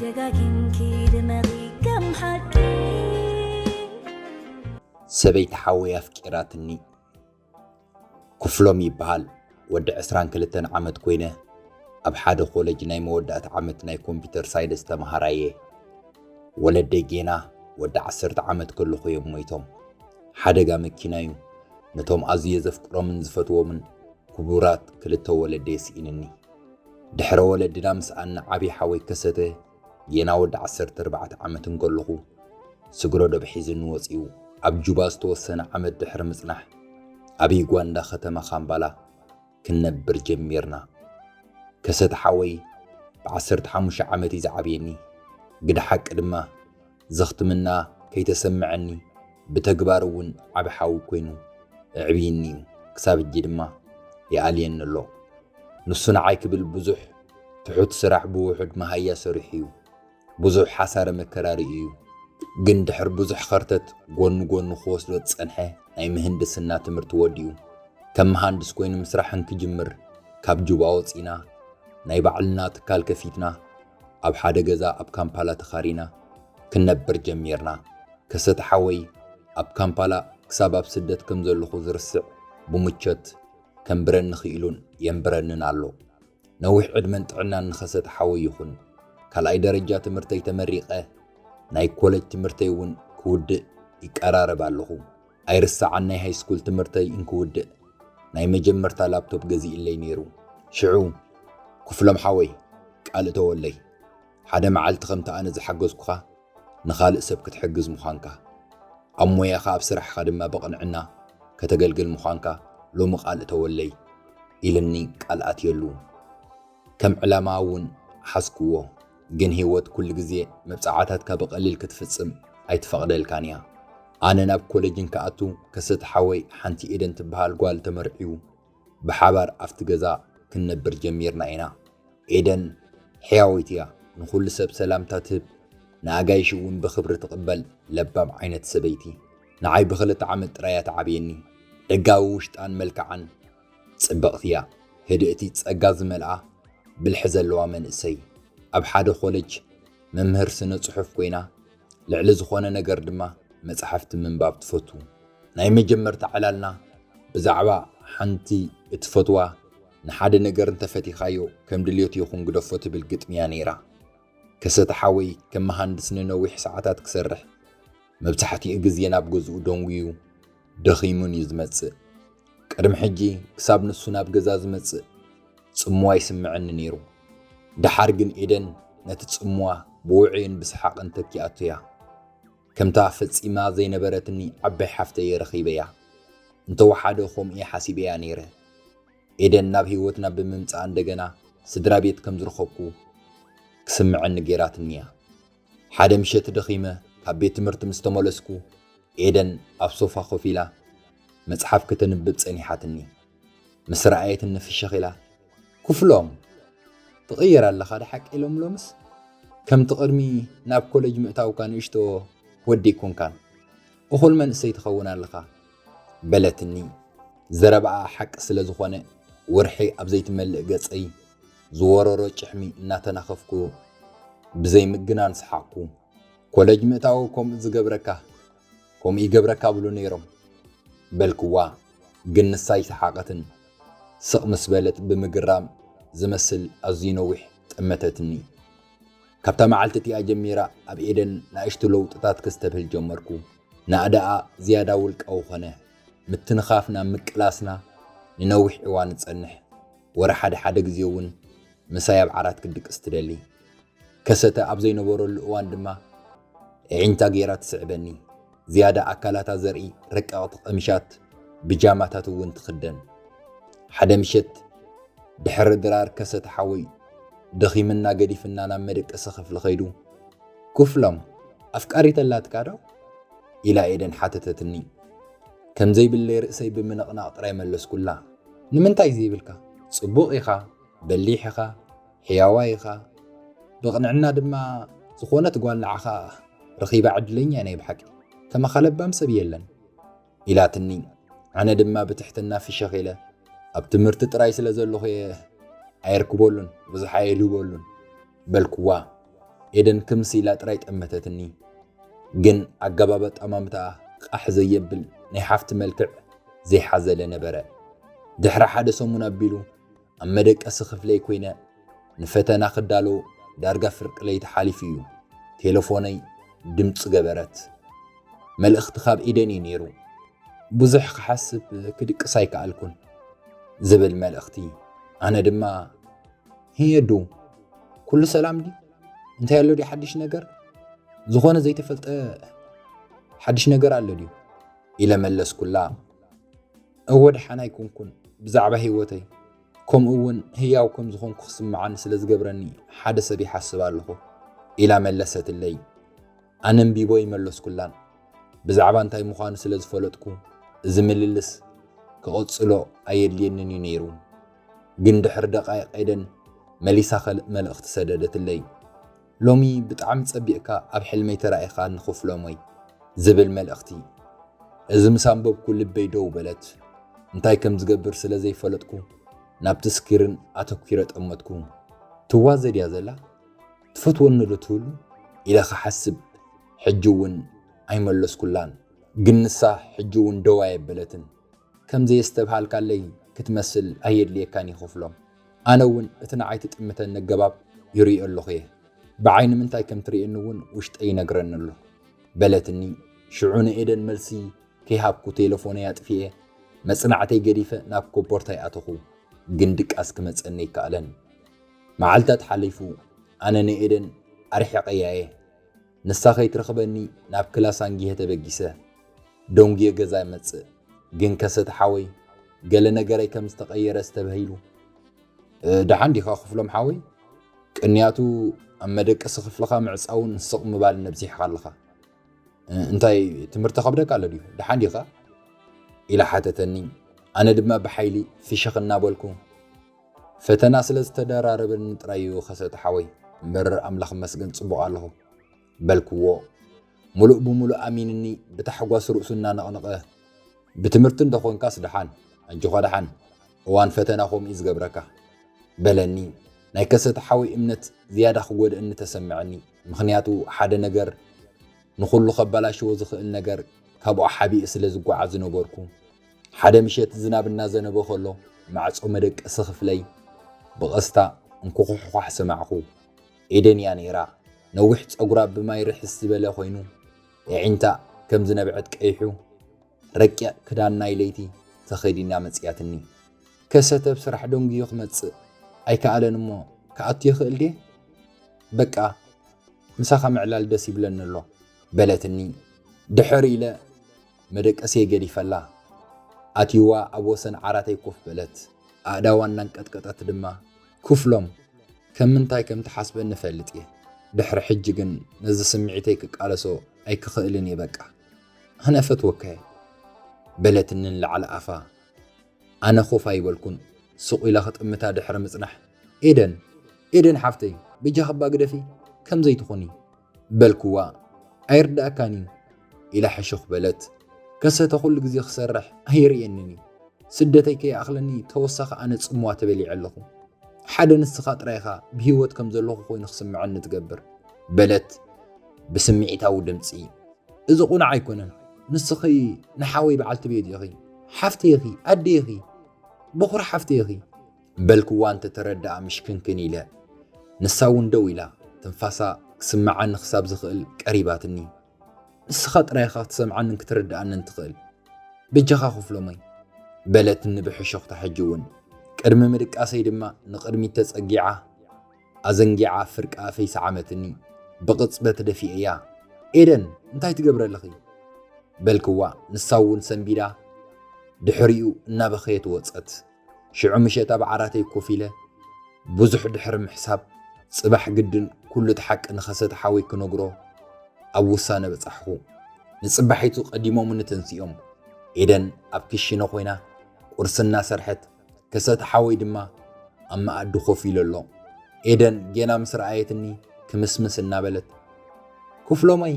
ደጋጊምኪ ድመቒ ከም ሓቂ። ሰበይቲ ሓወይ ኣፍቂራትኒ። ክፍሎም ይበሃል። ወዲ ዕስራን ክልተን ዓመት ኮይነ፣ ኣብ ሓደ ኮለጅ ናይ መወዳእታ ዓመት ናይ ኮምፒተር ሳይንስ ተምሃራይ እየ። ወለደይ ጌና ወዲ ዓሰርተ ዓመት ከለኹ እዮም ሞይቶም። ሓደጋ መኪና እዩ ነቶም ኣዝየ ዘፍቅሮምን ዝፈትዎምን ክቡራት ክልተ ወለደይ ስኢንኒ። ድሕረ ወለድና ምስኣን ንዓብዪ ሓወይ ከሰተ ጌና ወዲ ዓሰርተ ኣርባዕተ ዓመት እንከለኹ፣ ስግረ ዶብ ሒዝኒ ወጺኡ። ኣብ ጁባ ዝተወሰነ ዓመት ድሕሪ ምጽናሕ፣ ኣብ ዩጋንዳ ከተማ ካምባላ ክንነብር ጀሚርና። ከሰተ ሓወይ ብዓሰርተ ሓሙሽተ ዓመት እዩ ዝዓብየኒ። ግደ ሓቂ ድማ፣ ዘኽትምና ከይተሰምዐኒ፣ ብተግባር እውን ዓቢ ሓዊ ኮይኑ ኣዕብይኒ እዩ። ክሳብ ሕጂ ድማ ይኣልየኒ ኣሎ። ንሱ ንዓይ ክብል ብዙሕ ትሑት ስራሕ ብውሑድ መሃያ ሰሪሑ እዩ። ብዙሕ ሓሳረ መከራ ርእዩ እዩ። ግን ድሕሪ ብዙሕ ኸርተት፣ ጎኒ ጎኒ ክወስዶ ዝጸንሐ ናይ ምህንድስና ትምህርቲ ወዲኡ፣ ከም መሃንድስ ኮይኑ ምስራሕ እንክጅምር፣ ካብ ጁባ ወጺና፣ ናይ ባዕልና ትካል ከፊትና፣ ኣብ ሓደ ገዛ ኣብ ካምፓላ ተኻሪና ክንነብር ጀሚርና። ከሰተ ሓወይ ኣብ ካምፓላ ክሳብ ኣብ ስደት ከም ዘለኹ ዝርስዕ፣ ብምቾት ከንብረኒ ክኢሉን የንብረንን ኣሎ። ነዊሕ ዕድመን ጥዕናን ንኸሰተ ሓወይ ይኹን። ካልኣይ ደረጃ ትምህርተይ ተመሪቐ፣ ናይ ኮለጅ ትምህርተይ እውን ክውድእ ይቀራረብ ኣለኹ። ኣይርሳዓን፣ ናይ ሃይስኩል ትምህርተይ እንክውድእ ናይ መጀመርታ ላፕቶፕ ገዚእለይ ነይሩ። ሽዑ፣ ክፍሎም ሓወይ፣ ቃል እተወለይ። ሓደ መዓልቲ ከምቲ ኣነ ዝሓገዝኩኻ ንኻልእ ሰብ ክትሕግዝ ምዃንካ፣ ኣብ ሞያኻ ኣብ ስራሕኻ ድማ ብቕንዕና ከተገልግል ምዃንካ ሎሚ ቃል እተወለይ ኢልኒ ቃል ኣትየሉ። ከም ዕላማ እውን ሓዝክዎ። ግን ህይወት ኩሉ ግዜ መብጽዓታትካ ብቐሊል ክትፍጽም ኣይትፈቕደልካን እያ። ኣነ ናብ ኮለጅ እንክኣቱ ከሰተ ሓወይ ሓንቲ ኤደን ትበሃል ጓል ተመርዕዩ ብሓባር ኣብቲ ገዛ ክንነብር ጀሚርና ኢና። ኤደን ሕያወይቲ እያ። ንኹሉ ሰብ ሰላምታ ትህብ፣ ንኣጋይሽ እውን ብኽብሪ ትቕበል ለባም ዓይነት ሰበይቲ። ንዓይ ብኽልተ ዓመት ጥራይ እያ ትዓብየኒ። ደጋዊ ውሽጣን መልክዓን ጽብቕቲ እያ። ህድእቲ ጸጋ ዝመልኣ ብልሒ ዘለዋ መንእሰይ። ኣብ ሓደ ኮለጅ መምህር ስነ ጽሑፍ ኮይና፣ ልዕሊ ዝኾነ ነገር ድማ መጻሕፍቲ ምንባብ ትፈቱ። ናይ መጀመርታ ዕላልና ብዛዕባ ሓንቲ እትፈትዋ ንሓደ ነገር እንተፈቲኻዮ ከም ድልየቱ ይኹን ግደፎ ትብል ግጥሚ እያ ነይራ። ከሰተ ሓወይ ከም መሃንድስ ንነዊሕ ሰዓታት ክሰርሕ፣ መብዛሕትኡ ግዜ ናብ ገዝኡ ደንጉዩ ደኺሙን እዩ ዝመጽእ። ቅድሚ ሕጂ ክሳብ ንሱ ናብ ገዛ ዝመጽእ ጽምዋ ይስምዐኒ ነይሩ። ደሓር ግን ኤደን ነቲ ጽምዋ ብውዑይን ብሰሓቕን ተኪኣቶ እያ። ከምታ ፈጺማ ዘይነበረትኒ ዓባይ ሓፍተይ ረኺበያ። እንተወሓደ ከምኡ እየ ሓሲበያ ነይረ። ኤደን ናብ ህይወትና ብምምጻኣ እንደገና ስድራ ቤት ከም ዝረኸብኩ ክስምዐኒ ገይራትኒ እያ። ሓደ ምሸት ደኺመ ካብ ቤት ትምህርቲ ምስ ተመለስኩ፣ ኤደን ኣብ ሶፋ ኮፍ ኢላ መጽሓፍ ከተንብብ ጸኒሓትኒ። ምስ ረኣየትኒ ፍሽኽ ኢላ፣ "ክፍሎም፣ ትቕየር ኣለኻ ዶ ሓቂ ሎም ሎምስ? ከምቲ ቅድሚ ናብ ኮለጅ ምእታውካ ንእሽቶ ወዲ ኣይኮንካን። እኹል መንእሰይ ትኸውን ኣለኻ" በለትኒ። ዘረባኣ ሓቂ ስለ ዝኾነ፣ ወርሒ ኣብ ዘይትመልእ ገጸይ ዝወረሮ ጭሕሚ እናተናኸፍኩ ብዘይ ምግናን ሰሓቕኩ። "ኮለጅ ምእታው ከምኡ ዝገብረካ፣ ከምኡ ይገብረካ" ብሉ ነይሮም በልክዋ። ግን ንሳ ኣይሰሓቐትን። ስቕ ምስ በለት ብምግራም ዝመስል ኣዝዩ ነዊሕ ጠመተትኒ። ካብታ መዓልቲ እቲኣ ጀሚራ ኣብ ኤደን ንኣሽቱ ለውጥታት ከስተብህል ጀመርኩ። ናእዳኣ ዝያዳ ውልቃዊ ኾነ። ምትንኻፍና ምቅላስና ንነዊሕ እዋን ዝጸንሕ። ወረ ሓደ ሓደ ግዜ እውን ምሳይ ኣብ ዓራት ክድቅስ ትደሊ። ከሰተ ኣብ ዘይነበረሉ እዋን ድማ ኣዒንታ ገይራ ትስዕበኒ። ዝያዳ ኣካላታ ዘርኢ ረቀቕቲ ቀሚሻት፣ ብጃማታት እውን ትኽደን። ሓደ ምሸት ድሕሪ ድራር ከሰተ ሓወይ ደኺምና ገዲፍና ናብ መደቀሲ ክፍሊ ከይዱ፣ "ክፍሎም፣ ኣፍቃሪት ኣላትካ ዶ?" ኢላ ኤደን ሓተተትኒ። ከም ዘይብለይ ርእሰይ ብምንቕናቕ ጥራይ መለስኩላ። "ንምንታይ ዘይብልካ? ጽቡቕ ኢኻ፣ በሊሕ ኢኻ፣ ሕያዋይ ኢኻ። ብቕንዕና ድማ ዝኾነት ጓል ንዓኻ ረኺባ ዕድለኛ እያ ናይ ብሓቂ። ከማኻ ለባም ሰብ የለን" ኢላትኒ። ኣነ ድማ ብትሕትና ፍሽኽ ኢለ፣ "ኣብ ትምህርቲ ጥራይ ስለ ዘለኹ እየ ኣየርክበሉን ብዙሕ ኣየልህበሉን" በልክዋ። ኤደን ክምስ ኢላ ጥራይ ጠመተትኒ። ግን ኣገባብ ኣጠማምታኣ ቃሕ ዘየብል ናይ ሓፍቲ መልክዕ ዘይሓዘለ ነበረ። ድሕሪ ሓደ ሰሙን ኣቢሉ ኣብ መደቀሲ ክፍለይ ኮይነ ንፈተና ክዳሎ ዳርጋ ፍርቂ ለይቲ ሓሊፉ እዩ። ቴሌፎነይ ድምፂ ገበረት። መልእኽቲ ካብ ኢደን እዩ ነይሩ። ብዙሕ ክሓስብ ክድቅስ ኣይከኣልኩን ዝብል መልእኽቲ። ኣነ ድማ፣ "ህየዱ፣ ኩሉ ሰላም ድዩ? እንታይ ኣሎ ድዩ ሓድሽ ነገር? ዝኾነ ዘይተፈልጠ ሓድሽ ነገር ኣሎ ድዩ?" ኢለ መለስኩላ። "እወ፣ ደሓን ኣይኮንኩን። ብዛዕባ ህይወተይ፣ ከምኡ እውን ህያው ከም ዝኾንኩ ክስምዓኒ ስለ ዝገብረኒ ሓደ ሰብ ይሓስብ ኣለኹ" ኢላ መለሰትለይ። ኣነንቢቦ ይመለስኩላን። ብዛዕባ እንታይ ምዃኑ ስለ ዝፈለጥኩ፣ እዚ ምልልስ ክቕጽሎ ኣየድልየንን እዩ ነይሩ። ግን ድሕሪ ደቃይቕ ኤደን መሊሳ ኸልእ መልእኽቲ ሰደደትለይ። "ሎሚ ብጣዕሚ ጸቢቕካ ኣብ ሕልመይ ተራኢኻኒ ክፍሎሞይ" ዝብል መልእኽቲ። እዚ ምስ ኣንበብኩ ልበይ ደው በለት። እንታይ ከም ዝገብር ስለ ዘይፈለጥኩ ናብቲ ስክሪን ኣተኲረ ጠመትኩ። ትዋዘ ድያ ዘላ? ትፈትወኒ ዶ ትህሉ? ኢለ ክሓስብ ሕጂ እውን ኣይመለስኩላን። ግን ንሳ ሕጂ እውን ደው ኣየበለትን። ከም ዘየስተብሃልካለይ ክትመስል ኣየድልየካን እዩ ክፍሎም። ኣነ እውን እቲ ንዓይ ትጥምተኒ ኣገባብ ይርእዮ ኣለኹ እየ። ብዓይኒ ምንታይ ከም ትርእየኒ እውን ውሽጠይ ይነግረኒ ኣሎ በለትኒ። ሽዑ ንኤደን መልሲ ከይሃብኩ ቴሌፎነይ ኣጥፊኤ መጽናዕተይ ገዲፈ ናብ ኮቦርታይ ኣተኹ። ግን ድቃስ ክመጸኒ ኣይከኣለን። መዓልታት ሓሊፉ ኣነ ንኤደን ኣርሒቐያ እየ። ንሳ ከይትረኽበኒ ናብ ክላስ ኣንጊሀ ተበጊሰ። ደንጉየ ገዛ እመጽእ። ግን ከሰተ ሓወይ ገለ ነገረይ ከም ዝተቐየረ ዝተበሂሉ፣ "እ፣ ደሓን ዲኻ ክፍሎም ሓወይ? ቅንያቱ ኣብ መደቀሲ ክፍልኻ ምዕጻውን ስቕ ምባልን ኣብዚሕኻ ኣለኻ። እ፣ እንታይ ትምህርቲ ከብደካ ኣሎ ድዩ? ደሓን ዲኻ?" ኢላ ሓተተኒ። ኣነ ድማ ብሓይሊ ፍሽኽ እናበልኩ፣ "ፈተና ስለ ዝተደራረበኒ ጥራይ እዩ ከሰተ ሓወይ፣ እምበር ኣምላኽ ይመስገን ጽቡቕ ኣለኹ" በልክዎ። ሙሉእ ብሙሉእ ኣሚንኒ ብታሕጓስ ርእሱ እናነቕነቐ፣ "ብትምህርቲ እንተኾንካስ ደሓን፣ ኣጆኻ ደሓን፣ እዋን ፈተና ከምኡ እዩ ዝገብረካ" በለኒ። ናይ ከሰተ ሓወይ እምነት ዝያዳ ክጎድእኒ ተሰምዐኒ። ምኽንያቱ ሓደ ነገር ንኹሉ ከባላሽዎ ዝኽእል ነገር ካብኡ ሓቢኡ ስለ ዝጓዓዝ ዝነበርኩ። ሓደ ምሸት ዝናብ እናዘነበ ከሎ ማዕጾ መደቀሲ ክፍለይ ብቐስታ እንኩኹሕኳሕ ሰማዕኩ። ኤደን እያ ነይራ። ነዊሕ ጸጉራ ብማይ ርሕስ ዝበለ ኮይኑ፣ ኣዒንታ ከም ዝነብዐት ቀይሑ፣ ረቂቕ ክዳን ናይ ለይቲ ተኸዲና መጽያትኒ። "ከሰተ ኣብ ስራሕ ደንጉዩ ክመጽእ ኣይከኣለን እሞ ክኣቱ ይኽእል ድየ? በቃ ምሳኻ ምዕላል ደስ ይብለኒ ኣሎ" በለትኒ። ድሕር ኢለ መደቀስየ ገዲፈላ። ኣትይዋ ኣብ ወሰን ዓራተይ ኮፍ በለት። ኣእዳዋ እናንቀጥቀጠት ድማ፣ "ክፍሎም፣ ከም ምንታይ ከም ትሓስበኒ እፈልጥ እየ። ድሕሪ ሕጂ ግን ነዚ ስምዒተይ ክቃለሶ ኣይክኽእልን እየ በቃ። ኣነ እፈትወካ እየ" በለትኒ ንላዕሊ ኣፋ። ኣነ ኮፍ ኣይበልኩን። ስቕ ኢለ ክጥምታ ድሕሪ ምጽናሕ፣ "ኤደን፣ ኤደን ሓፍተይ፣ በጃኺ እባ ግደፊ፣ ከም ዘይትኾኒ" በልክዋ። "ኣይርድኣካን እዩ" ኢላ ሕሹኽ በለት። "ከሰተ ኩሉ ግዜ ክሰርሕ ኣይርእየንን እዩ። ስደተይ ከይኣኽለኒ ተወሳኺ ኣነ ጽምዋ ተበሊዐ ኣለኹ። ሓደ ንስኻ ጥራይ ኢኻ ብህይወት ከም ዘለኹ ኮይኑ ክስምዐኒ ትገብር" በለት ብስምዒታዊ ድምጺ። "እዚ ቁኑዕ ኣይኮነን። ንስኺ ንሓወይ በዓልቲ ቤት ኢኺ። ሓፍተይ ኢኺ፣ ኣደይ ኢኺ፣ በኹሪ ሓፍተይ ኢኺ" በልክዋ እንተተረድኣ ምሽክንክን ኢለ። ንሳ እውን ደው ኢላ፣ ትንፋሳ ክስምዓኒ ክሳብ ዝኽእል ቀሪባትኒ። "ንስኻ ጥራይ ኢኻ ክትሰምዓንን ክትርድኣንን ትኽእል። በጃኻ ክፍሎመይ" በለትኒ ብሕሹኽታ ሕጂ እውን። ቅድሚ ምድቃሰይ ድማ ንቕድሚት ተጸጊዓ፣ ኣዘንጊዓ ፍርቂ ኣፈይ ሰዓመትኒ። ብቕጽበት ደፊኤያ። "ኤደን፣ እንታይ ትገብሪ ኣለኺ?" በልክዋ። ንሳ እውን ሰንቢዳ ድሕሪኡ እናበኸየት ወጸት። ሽዑ ምሸት ኣብ ዓራተይ ኮፍ ኢለ ብዙሕ ድሕሪ ምሕሳብ፣ ጽባሕ ግድን ኩሉ እቲ ሓቂ ንኸሰተ ሓወይ ክነግሮ ኣብ ውሳነ በጻሕኹ። ንጽባሒቱ ቀዲሞምኒ ተንሲኦም። ኤደን ኣብ ክሽነ ኮይና ቁርሲ እናሰርሐት፣ ከሰተ ሓወይ ድማ ኣብ መኣዲ ኮፍ ኢሉ ኣሎ። ኤደን ጌና ምስ ረኣየትኒ ክምስምስ እናበለት፣ "ክፍሎመይ፣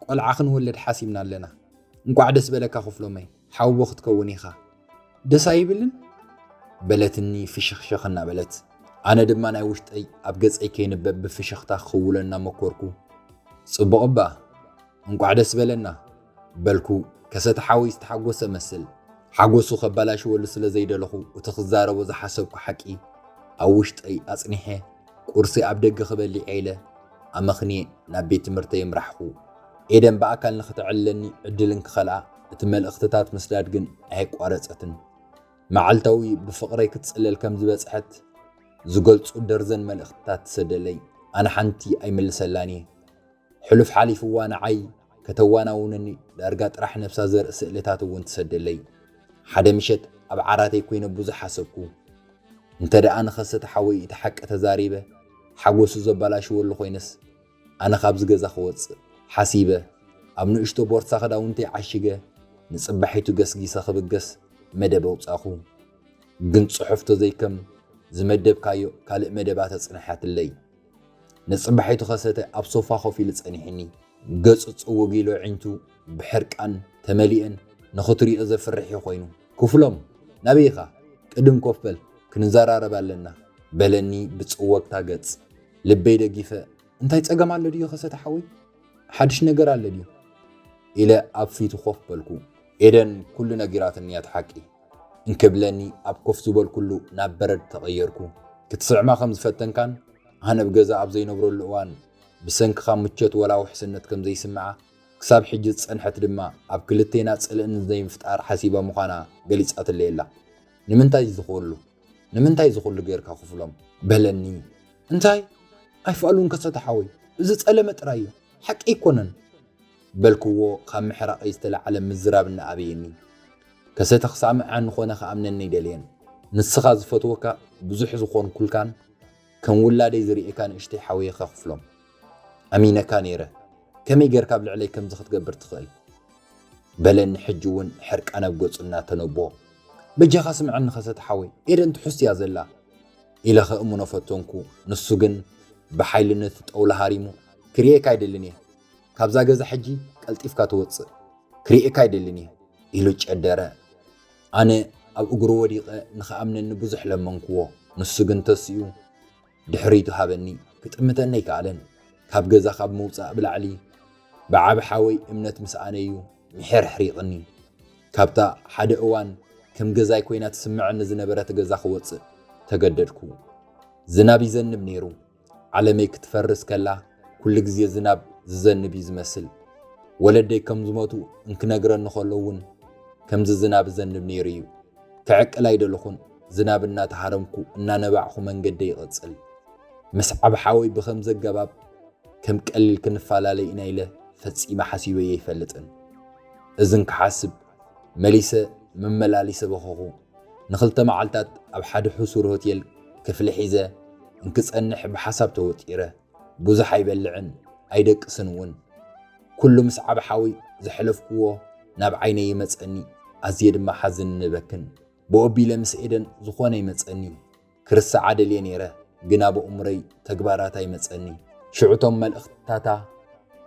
ቆልዓ ክንወልድ ሓሲብና ኣለና። እንቋዕ ደስ በለካ ክፍሎመይ፣ ሓውቦ ክትከውን ኢኻ። ደስ ኣይብልን?" በለትኒ ፍሽኽሽኽ እናበለት። ኣነ ድማ ናይ ውሽጠይ ኣብ ገጸይ ከይንበብ ብፍሽኽታ ክኽውሎ እናመኮርኩ፣ "ጽቡቕ እባ፣ እንቋዕ ደስ በለና" በልኩ። ከሰተ ሓወይ ዝተሓጎሰ መስል። ሓጎሱ ከባላሽወሉ ስለ ዘይደለኹ፣ እቲ ክዛረቦ ዝሓሰብኩ ሓቂ ኣብ ውሽጠይ ኣጽኒሐ፣ ቁርሲ ኣብ ደገ ክበልዕ ኢለ ኣመኽንየ ናብ ቤት ትምህርተይ ኣምራሕኹ። ኤደን ብኣካል ንኽተዕልለኒ ዕድል እንክኸልኣ፣ እቲ መልእኽትታት ምስዳድ ግን ኣየቋረጸትን። መዓልታዊ ብፍቕረይ ክትጽለል ከም ዝበጽሐት ዝገልጹ ደርዘን መልእኽትታት ትሰደለይ። ኣነ ሓንቲ ኣይምልሰላን እየ። ሕሉፍ ሓሊፍዋ ንዓይ ከተዋናውነኒ ዳርጋ ጥራሕ ነብሳ ዘርኢ ስእልታት እውን ትሰደለይ። ሓደ ምሸት ኣብ ዓራተይ ኮይነ ብዙሕ ሓሰብኩ። እንተ ደኣ ንኸሰተ ሓወይ እቲ ሓቂ ተዛሪበ፣ ሓጎሱ ዘባላሽወሉ ኮይነስ፣ ኣነ ካብዚ ገዛ ክወጽእ ሓሲበ፣ ኣብ ንእሽቶ ቦርሳ ክዳውንተይ ዓሺገ፣ ንጽባሒቱ ገስጊሰ ክብገስ መደብ ኣውጻኹ። ግን ጽሑፍ ተዘይከም ዝመደብካዮ ካልእ መደባት ኣጽንሓትለይ። ንጽባሒቱ ከሰተ ኣብ ሶፋ ኮፍ ኢሉ ጸኒሕኒ። ገጹ ጽውግ ኢሉ፣ ኣዒንቱ ብሕርቃን ተመሊኤን፣ ንኽትሪኦ ዘፍርሕ እዩ ኮይኑ። "ክፍሎም፣ ናበይ ኢኻ? ቅድም ኮፍ በል፣ ክንዘራረብ ኣለና" በለኒ ብጽወግታ ገጽ። ልበይ ደጊፈ፣ "እንታይ ጸገም ኣሎ ድዩ ከሰተ ሓወይ? ሓድሽ ነገር ኣሎ ድዩ?" ኢለ ኣብ ፊቱ ኮፍ በልኩ። ኤደን ኩሉ ነጊራትኒ እያ፣ እቲ ሓቂ እንክብለኒ፣ ኣብ ኮፍ ዝበልኩሉ ናብ በረድ ተቐየርኩ። ክትስዕማ ከም ዝፈተንካን ኣነ ኣብ ገዛ ኣብ ዘይነብረሉ እዋን ብሰንክኻ ምቾት ወላ ውሕስነት ከም ዘይስምዓ፣ ክሳብ ሕጂ ዝጸንሐት ድማ ኣብ ክልቴና ጽልእን ዘይምፍጣር ሓሲባ ምዃና ገሊጻትለይ ኣላ። "ንምንታይ እዚ ኩሉ? ንምንታይ እዚ ኩሉ ጌርካ ክፍሎም?" በለኒ። "እንታይ? ኣይፋሉን ከሰተ ሓወይ፣ እዚ ጸለመ ጥራይ እዩ፣ ሓቂ ኣይኮነን" በልክዎ፣ ካብ ምሕራቐይ ዝተለዓለ ምዝራብ እናኣበየኒ። ከሰተ ክሰምዓኒ ኮነ ክኣምነኒ ኣይደለየን። "ንስኻ ዝፈትወካ ብዙሕ ዝኾንኩልካን ከም ውላደይ ዝርእየካ ንእሽተይ ሓወይ ኢኻ ክፍሎም። ኣሚነካ ነይረ። ከመይ ጌርካ ኣብ ልዕለይ ከምዚ ክትገብር ትኽእል?" በለኒ፣ ሕጂ እውን ሕርቃን ኣብ ገጹ እናተነቦ። "በጃኻ ስምዐኒ ከሰተ ሓወይ፣ ኤደን ትሑስ እያ ዘላ" ኢለ ከእምኖ ፈተንኩ። ንሱ ግን ብሓይሊ ነቲ ጠውላ ሃሪሙ፣ "ክርእየካ ኣይደልን እየ። ካብዛ ገዛ ሕጂ ቀልጢፍካ ትወጽእ። ክርእየካ ኣይደልን እየ" ኢሉ ጨደረ። ኣነ ኣብ እግሩ ወዲቐ ንኽኣምነኒ ብዙሕ ለመንክዎ። ንሱ ግን ተሲኡ ድሕሪቱ ሃበኒ። ክጥምተኒ ኣይከኣለን። ካብ ገዛ ካብ ምውጻእ ብላዕሊ ብዓቢ ሓወይ እምነት ምስኣነዩ ምሒር ኣሕሪቕኒ። ካብታ ሓደ እዋን ከም ገዛይ ኮይና ትስምዐኒ ዝነበረት ገዛ ክወጽእ ተገደድኩ። ዝናብ ይዘንብ ነይሩ። ዓለመይ ክትፈርስ ከላ ኩሉ ግዜ ዝናብ ዝዘንብ እዩ ዝመስል። ወለደይ ከም ዝሞቱ እንክነግረኒ ከሎ እውን ከምዚ ዝናብ ዝዘንብ ነይሩ እዩ። ክዕቅል ኣይደለኹን። ዝናብ እናተሃረምኩ እናነባዕኹ መንገደይ ይቕጽል። ምስ ዓቢ ሓወይ ብኸምዚ ኣገባብ ከም ቀሊል ክንፈላለ ኢና ኢለ ፈጺመ ሓሲበዮ ኣይፈልጥን። እዝን ክሓስብ መሊሰ መመላሊሰ በኸኹ። ንኽልተ መዓልታት ኣብ ሓደ ሕሱር ሆቴል ክፍሊ ሒዘ እንክጸንሕ ብሓሳብ ተወጢረ። ብዙሕ ኣይበልዕን ኣይደቅስን እውን። ኩሉ ምስ ዓቢ ሓወይ ዘሕለፍክዎ ናብ ዓይነይ ይመጸኒ፣ ኣዝየ ድማ ሓዝን ንበክን። ብኡ ኣቢለ ምስ ኤደን ዝኾነ ይመጸኒ። ክርስዓ ደልየ ነይረ፣ ግና ብእምሮይ ተግባራታ ይመጸኒ። ሽዑ እቶም መልእኽትታታ፣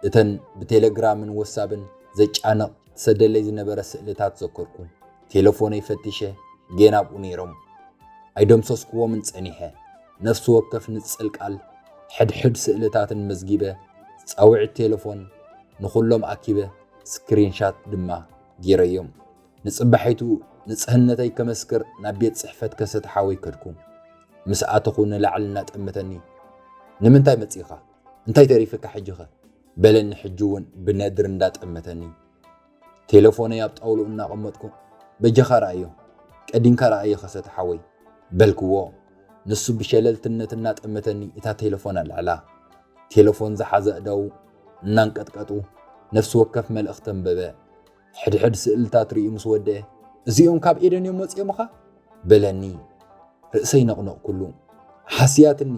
እተን ብቴሌግራምን ወሳብን ዘጫንቕ ትሰደለይ ዝነበረ ስእልታት ዘከርኩ። ቴሌፎነይ ፈቲሸ፣ ጌና ኣብኡ ነይሮም። ኣይደምሰስክዎምን ጸኒሐ። ነፍሲ ወከፍ ንጽል ቃል፣ ሕድሕድ ስእልታትን መዝጊበ፣ ጻውዒት ቴሌፎን ንኹሎም ኣኪበ፣ ስክሪንሻት ድማ ጌረዮም። ንጽባሒቱ ንጽህነተይ ከመስክር ናብ ቤት ጽሕፈት ከሰተ ሓወይ ከድኩ። ምስ ኣተኹ ንላዕሊ እናጠመተኒ፣ "ንምንታይ መጺኻ? እንታይ ተሪፍካ ሕጂኸ?" በለኒ፣ ሕጂ እውን ብነድሪ እንዳጠመተኒ። ቴሌፎነይ ኣብ ጣውልኡ እናቐመጥኩ፣ "በጃኻ ረኣዮ፣ ቀዲምካ ረኣዮ ከሰተ ሓወይ" በልክዎ። ንሱ ብሸለልትነት እናጠመተኒ እታ ቴሌፎን ኣልዐላ። ቴሌፎን ዝሓዘ ኣእዳዉ እናንቀጥቀጡ ነፍሲ ወከፍ መልእኽቲ ኣንበበ። ሕድሕድ ስእልታት ርእዩ ምስ ወደአ፣ "እዚኦም ካብ ኤደን እዮም መጺኦምኻ?" በለኒ። ርእሰይ ነቕነቕኩሉ። ሓስያትኒ።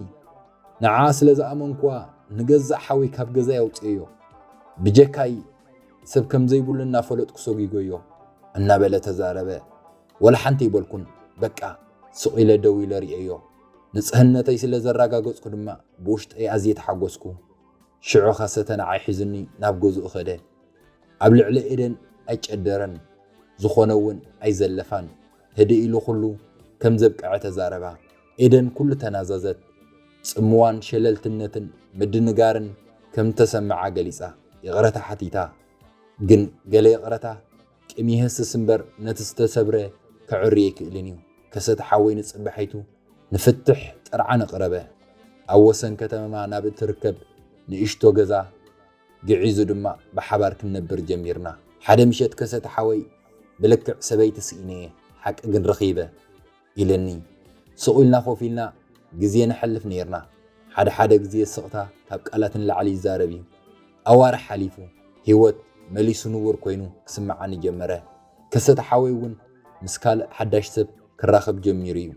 ንዓ ስለ ዝኣመንኩዋ ንገዛእ ሓወይ ካብ ገዛይ ኣውጽኤዮ። ብጀካይ ሰብ ከም ዘይብሉ እናፈለጥኩ ሰጒጎዮ እናበለ ተዛረበ። ወላ ሓንቲ ኣይበልኩን። በቃ ስቕ ኢለ ደው ኢለ ርእየዮ። ንጽህነተይ ስለ ዘረጋገጽኩ ድማ ብውሽጠይ ኣዝየ ተሓጎስኩ። ሽዑ ከሰተ ንዓይ ሒዙኒ ናብ ገዝኡ ከደ። ኣብ ልዕሊ ኤደን ኣይጨደረን፣ ዝኾነ እውን ኣይዘለፋን። ህድእ ኢሉ ኩሉ ከም ዘብቅዐ ተዛረባ። ኤደን ኩሉ ተናዘዘት። ጽምዋን ሸለልትነትን ምድንጋርን ከም እተሰምዓ ገሊጻ ይቕረታ ሓቲታ። ግን ገለ ይቕረታ ቂም ይህስስ እምበር ነቲ ዝተሰብረ ከዕሪ ኣይክእልን እዩ። ከሰተ ሓወይ ንጽባሒቱ ንፍትሕ ጥርዓን ኣቕረበ። ኣብ ወሰን ከተማ ናብ እትርከብ ንእሽቶ ገዛ ግዒዙ ድማ ብሓባር ክንነብር ጀሚርና። ሓደ ምሸት ከሰተ ሓወይ ብልክዕ ሰበይቲ ስኢነ እየ፣ ሓቂ ግን ረኺበ ኢለኒ። ስቕ ኢልና ኮፍ ኢልና ግዜ ነሕልፍ ነይርና። ሓደ ሓደ ግዜ ስቕታ ካብ ቃላት ንላዕሊ ይዛረብ እዩ። ኣዋርሕ ሓሊፉ፣ ህይወት መሊሱ ንቡር ኮይኑ ክስምዓኒ ጀመረ። ከሰተ ሓወይ እውን ምስ ካልእ ሓዳሽ ሰብ ክራኸብ ጀሚሩ እዩ።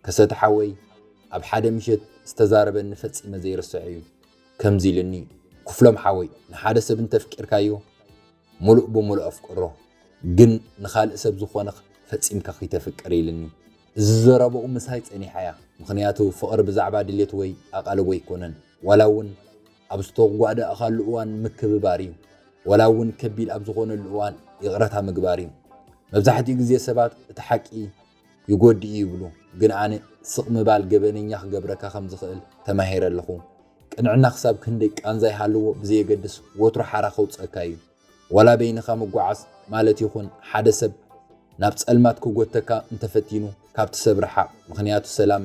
ከሰተ ሓወይ ኣብ ሓደ ምሸት ዝተዛረበኒ ፈጺመ ዘይርስዖ እዩ። ከምዚ ኢሉኒ፣ "ክፍሎም ሓወይ፣ ንሓደ ሰብ እንተፍቂርካዮ፣ ምሉእ ብምሉእ ኣፍቅሮ፣ ግን ንኻልእ ሰብ ዝኾንኽ ፈጺምካ ከይተፍቅር" ኢልኒ። እዚ ዘረባኡ ምሳይ ጸኒሓ እያ። ምኽንያቱ ፍቕሪ ብዛዕባ ድሌት ወይ ኣቓልቦ ኣይኮነን። ዋላ እውን ኣብ ዝተጓዳእካሉ እዋን ምክብባር እዩ። ዋላ እውን ከቢድ ኣብ ዝኾነሉ እዋን ይቕረታ ምግባር እዩ። መብዛሕትኡ ግዜ ሰባት እቲ ሓቂ ይጎድእ እዩ ይብሉ፣ ግን ኣነ ስቕ ምባል ገበነኛ ክገብረካ ከም ዝኽእል ተማሂረ ኣለኹ። ቅንዕና ክሳብ ክንደይ ቃንዛ ይሃልዎ ብዘየገድስ ወትሩ ሓራ ከውጽኣካ እዩ። ዋላ በይንኻ ምጓዓዝ ማለት ይኹን ሓደ ሰብ ናብ ጸልማት ክጎተካ እንተፈቲኑ ካብቲ ሰብ ርሓቕ፣ ምኽንያቱ ሰላም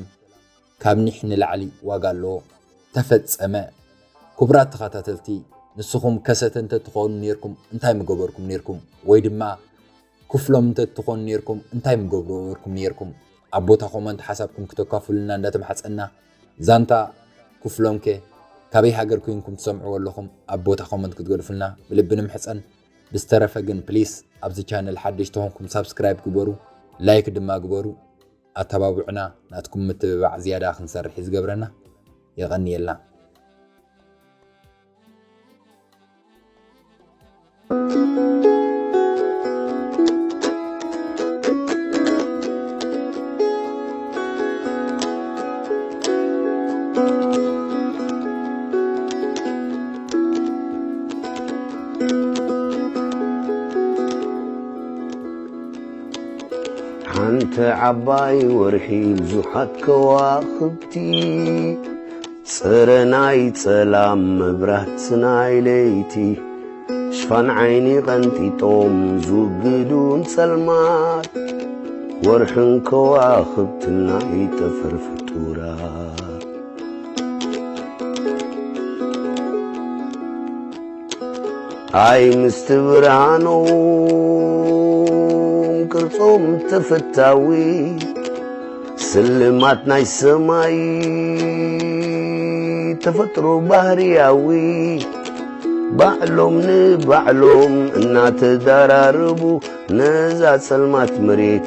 ካብ ኒሕ ንላዕሊ ዋጋ ኣለዎ። ተፈጸመ። ክቡራት ተኸታተልቲ፣ ንስኹም ከሰተ እንተትኾኑ ኔርኩም እንታይ ምገበርኩም ኔርኩም? ወይ ድማ ክፍሎም እንተትኾኑ ኔርኩም እንታይ ምገብሩ ነበርኩም ኔርኩም? ኣብ ቦታ ኮመንት ሓሳብኩም ክተካፍሉና እንዳተማሕጸና፣ ዛንታ ክፍሎምከ ካበይ ሃገር ኮይንኩም ትሰምዕዎ ኣለኹም? ኣብ ቦታ ኮመንት ክትገድፉልና ብልቢ ንምሕጸን። ብዝተረፈ ግን ፕሊስ ኣብዚ ቻነል ሓደሽቲ ተኾንኩም ሳብስክራይብ ግበሩ፣ ላይክ ድማ ግበሩ። ኣተባብዑና፣ ናትኩም ምትብባዕ ዝያዳ ክንሰርሕ እዩ ዝገብረና። የቐንየልና። ሓንቲ ዓባይ ወርሒ ብዙሓት ከዋኽብቲ፣ ጸረ ናይ ጸላም መብራት ናይ ለይቲ፣ ሽፋን ዓይኒ ቀንጢጦም ዝውግዱን ጸልማት፣ ወርሕን ከዋኽብትን ናይ ጠፈር ፍጡራት። ኣይ ምስቲ ብርሃኖም ቅርጾም ተፈታዊ፣ ስልማት ናይ ሰማይ ተፈጥሮ ባህርያዊ፣ ባዕሎም ንባዕሎም እናተዳራረቡ ነዛ ጸልማት መሬት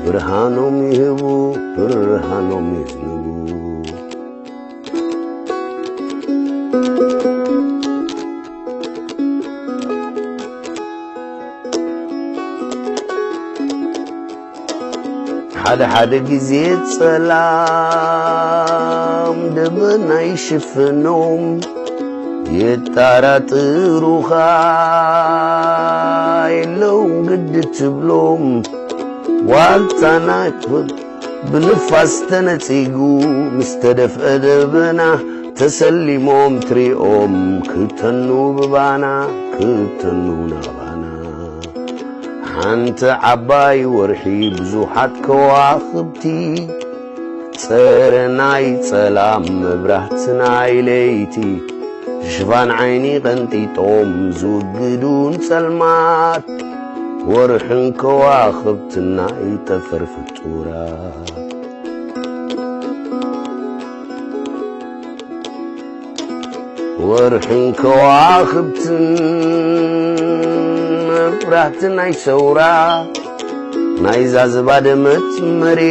ብርሃኖም ይህቡ፣ ብርሃኖም የዝንቡ። ሓደ ሓደ ግዜ ጸላም ደበና ይሽፍኖም፣ የጣራጥሩኻ የለውን ግዲ ትብሎም። ዋልታና ብንፋስ ተነጺጉ ምስ ተደፍአ ደበና፣ ተሰሊሞም ትሪኦም ክተኑ ብባና፣ ክተኑ ናባና። ሓንቲ ዓባይ ወርሒ ብዙሓት ከዋኽብቲ፣ ጸረ ናይ ጸላም መብራህቲ ናይ ለይቲ፣ ሽፋን ዓይኒ ቀንጢጦም ዝውግዱን ጸልማት፣ ወርሕን ከዋኽብትን ናይ ጠፈር ፍጡራት። ወርሕን ከዋኽብትን መብራህቲ ናይ ሰውራ፣ ናይዛ ዝባደመት መሬት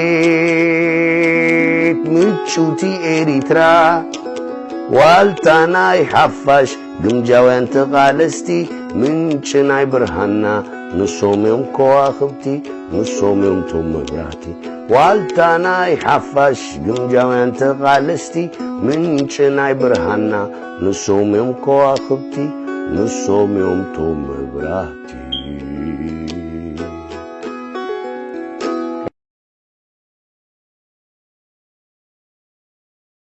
ምጭውቲ ኤሪትራ፣ ዋልታ ናይ ሓፋሽ ግምጃውያን ተቓለስቲ፣ ምንጪ ናይ ብርሃንና ንሶም እዮም ከዋኽብቲ፣ ንሶም እዮም ቶም መብራህቲ። ዋልታ ናይ ሓፋሽ ግምጃውያን ተቓለስቲ፣ ምንጪ ናይ ብርሃንና ንሶም እዮም ከዋኽብቲ፣ ንሶም እዮም ቶም መብራህቲ።